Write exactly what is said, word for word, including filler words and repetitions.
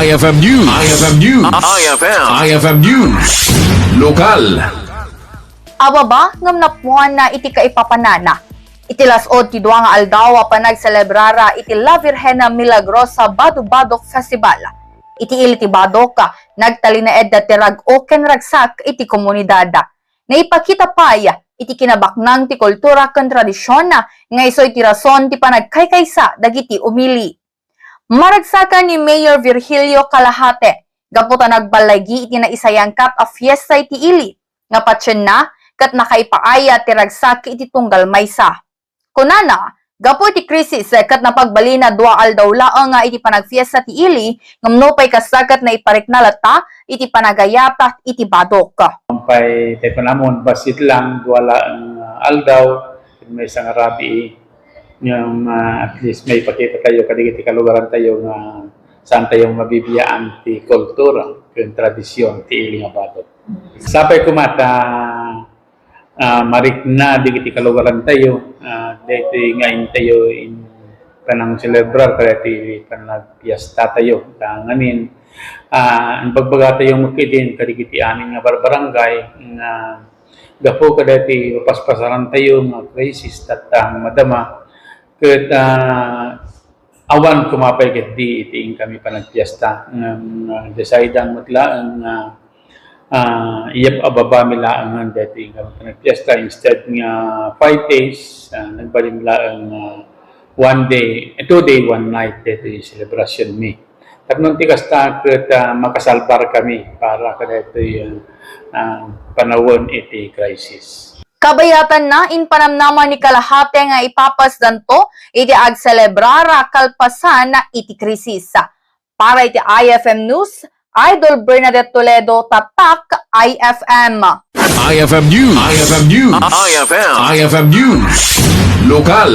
I F M News. I F M News. I F M. I F M News. Lokal. Ababa ngem napnoanna iti kaipapanana. Iti las-ud ti dua nga aldaw a panagselebrara iti La Virgen Milagrosa Badobadok Festival. Iti ili ti Badok, nagtalinaedda ti rag-o ken ragsak iti komunidad. Naipakita pay iti kinabaknang ti kultura ken tradision nga isu iti rason ti panagkaykaysa dagiti umili. Maragsakan ni Mayor Virgilio Calajate gapu ta nagballigi iti naisayangkat a fiesta iti ili nga patienna ket nakaipaay ti ragsak iti tunggal maysa. Kunana, gapu iti krisis ket napagbalina dua aldaw laeng nga iti panagfiesta ti ili, ngem nupay kasta ket naiparikna latta iti panagayat iti Badok. Pay, tayo pa namon, bassit lang, dua laeng, ah, aldaw, maysa nga rabii, ngem, ah, at least maipakita tayo kadagiti kalugaran tayo nga saan tayo mabibiyaan ti kultura ken tradision ti ili nga Badok. Sapay koma ta, ah, marikna dagiti kalugaran tayo, ah, daytoy nga intayo in panangselebrar kadaytoy panagpiesta tayo. Ta ngamin, ah, imbagbaga tayo met ketdin kadagiti amin nga barbarangay nga gapu kadaytoy mapaspasaran tayo nga krisis tatta madama ket, ah, awan koma pay ketdi iti inkami panagpiesta. Ngem, ah, decidean met laeng nga, ah, iyap-, ababa mi laengen daytoy inkami panagpiesta. Instead nga five days, ah, nagbalin laeng nga one day, eh, two day, one night daytoy celebration mi. Tapno ti kasta ket, ah, makasalbar kami para kadaytoy, ah, ah, panawen iti crisis. Kabayatanna, impanamnama ni Calajate nga ipapasdanto iti agselebrar a kalpasan iti krisis. Para iti I F M News, Idol Bernadette Toledo, Tatak I F M. I F M News. I F M News. I F M. I F M News. Lokal.